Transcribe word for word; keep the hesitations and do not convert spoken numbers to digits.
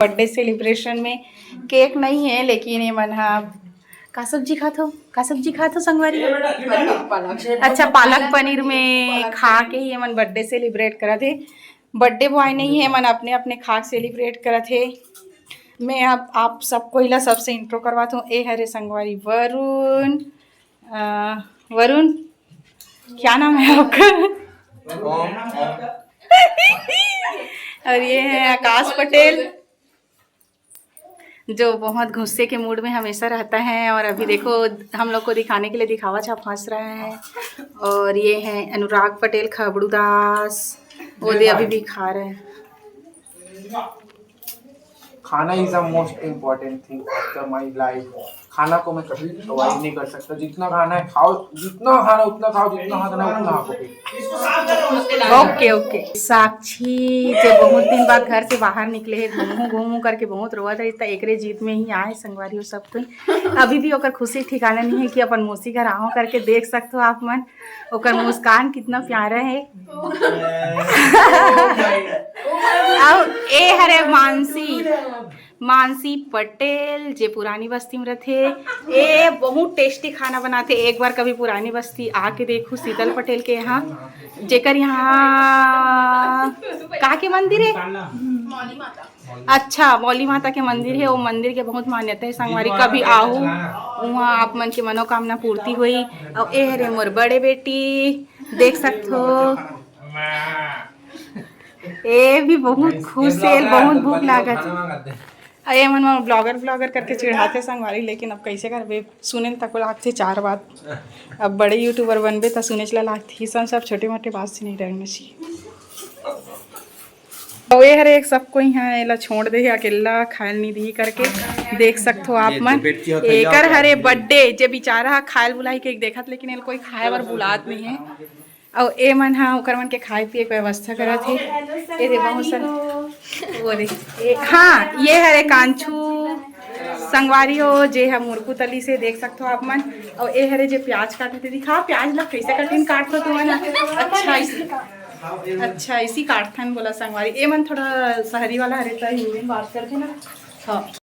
Birthday celebration में cake नहीं है, लेकिन ये मन हा का सब्जी खात हो, का सब्जी खात हो संगवारी? अच्छा, पालक पनीर में खा के ही ये मन बर्थडे सेलिब्रेट करत हे। बर्थडे बॉय नहीं है, मन अपने अपने खा के सेलिब्रेट करत हे। मैं अब आप सब कोई ला सबसे इंट्रो करवात हूँ। ए हरे संगवारी वरुण, अ, वरुण, क्या नाम है आपका? और ये है आकाश पटेल, जो बहुत गुस्से के मूड में हमेशा रहता है। और अभी देखो, हम लोग को दिखाने के लिए दिखावा छाप हंस रहा है। और ये है अनुराग पटेल, खबड़ू दास, वो दे अभी भी खा रहे हैं। खाना is the most important thing after my life। खाना को मैं कभी अवॉइड नहीं कर सकता। जितना खाना है खाओ, जितना खाना उतना खाओ, जितना खाना उतना खाओ। ओके, ओके। साक्षी जे बहुत दिन बाद घर से बाहर निकले है, घूमू घूमू करके बहुत रोवत रही, त एकरे जीत में ही आए संगवारी हो सब कोई। अभी भी ओकर खुशी ठिकाना नहीं है कि अपन मौसी घर आहो करके। देख सकते हो आप मन, ओकर मुस्कान कितना प्यारा है। अब ए हरे मानसी, मानसी पटेल जे पुरानी बस्ती में रथे, ए बहुत टेस्टी खाना बनाथे। एक बार कभी पुरानी बस्ती आके देखू शीतल पटेल के यहाँ, जेकर यहाँ का के मंदिर है? अच्छा, मौली माता के मंदिर है। वो मंदिर के बहुत मान्यता है संगवारी, कभी आहू, वहाँ आप मन के मनोकामना पूर्ति होई। और ए हरे मोर बड़े बेटी, देख सकत हो, ए भी बहुत खुश है, बहुत भूख लागत है। अरे मन ब्लॉगर ब्लॉगर करके चिढ़ाते संगवारी, लेकिन अब कैसे करबे, सुने तक लागथे चार बात। अब बड़े यूट्यूबर बनबे त सुने ला लागथे, सब छोटे मोटे बात से नहीं डरना चाहिए। अउ ए हरे एक सबको इहाँ एला छोड़ दे हे अकेला, खायल नहीं दी करके। देख सकथो आप मन, एकर हरे बर्थडे, जे बेचारा ह खायल बुलाई के देखत, लेकिन एला कोई खाए बर बुलात नहीं है। अउ ए मन हा ओकर मन के खाए पिए के व्यवस्था करत हे। ए दे बहुत सारा, वो दे, ए, हाँ, ये हरे कांचू संगवारी हो, जे ह मुरकू तली से, देख सकथो आप मन। अउ ए हरे जे प्याज काटत हे, दिखा प्याज ला कैसे कटिंग काटथो तुमन। अच्छा, इस अच्छा, इसी काटथन बोला संगवारी। ए मन थोड़ा शहरी वाला हरे, त हिंदी में बात करथे ना। हाँ।